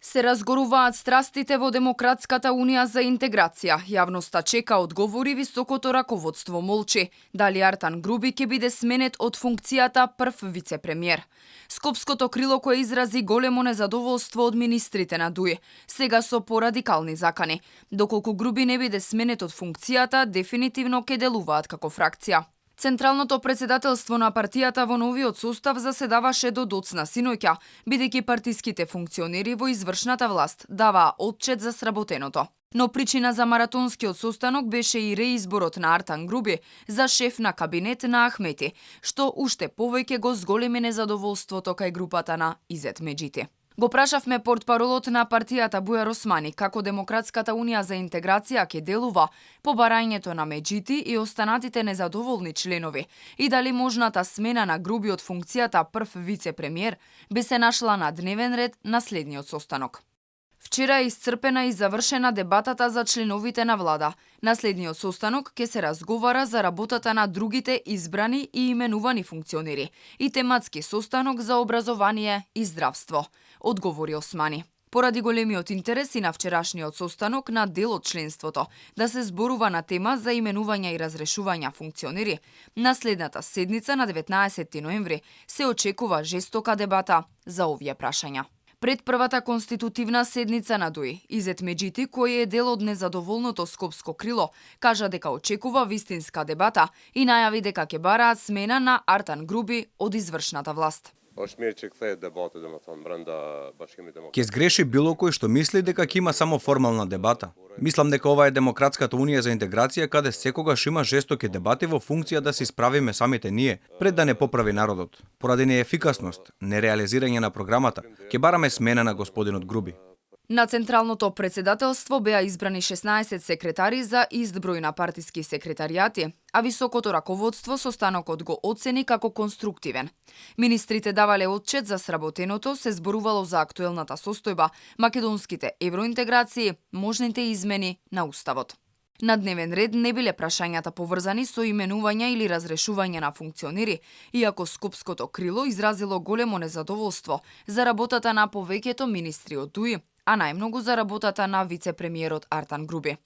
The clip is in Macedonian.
Се разгоруваат страстите во Демократската унија за интеграција. Јавноста чека одговори, високото раководство молчи. Дали Артан Груби ќе биде сменет од функцијата прв вице-премиер? Скопското крило кое изрази големо незадоволство од министрите на ДУИ, сега со порадикални закани. Доколку Груби не биде сменет од функцијата, дефинитивно ќе делуваат како фракција. Централното председателство на партијата во новиот состав заседаваше до доцна синоќа, бидејќи партиските функционери во извршната власт даваа отчет за сработеното. Но причина за маратонскиот состанок беше и реизборот на Артан Груби за шеф на кабинет на Ахмети, што уште повеќе го зголеми незадоволството кај групата на Изет Меджити. Го прашавме портпаролот на партијата Бујар Османи како Демократската унија за интеграција ќе делува по барањето на Меджити и останатите незадоволни членови и дали можната смена на Груби од функцијата прв вице-премиер би се нашла на дневен ред на следниот состанок. Вчера е исцрпена и завршена дебатата за членовите на влада. На следниот состанок ќе се разговара за работата на другите избрани и именувани функционери и тематски состанок за образование и здравство, одговори Османи. Поради големиот интерес и на вчерашниот состанок на дел од членството да се зборува на тема за именување и разрешување функционери, на следната седница на 19 ноември се очекува жестока дебата за овие прашања. Пред првата конститутивна седница на ДУИ, Изет Меджити, кој е дел од незадоволното скопско крило, кажа дека очекува вистинска дебата и најави дека ќе бараат смена на Артан Груби од извршната власт. Ќе сгреши било кој што мисли дека ќе има само формална дебата. Мислам дека ова е Демократската унија за интеграција каде секогаш има жестоки дебати во функција да се исправиме самите ние, пред да не поправи народот. Поради неефикасност, нереализирање на програмата, ќе бараме смена на господинот Груби. На Централното председателство беа избрани 16 секретари за ист број на партиски секретаријати, а високото раководство состанокот го оцени како конструктивен. Министрите давале отчет за сработеното, се зборувало за актуелната состојба, македонските евроинтеграции, можните измени на уставот. На дневен ред не биле прашањата поврзани со именување или разрешување на функционери, иако Скопското крило изразило големо незадоволство за работата на повеќето министри од ДУИ, а најмногу за работата на вице-премиерот Артан Груби.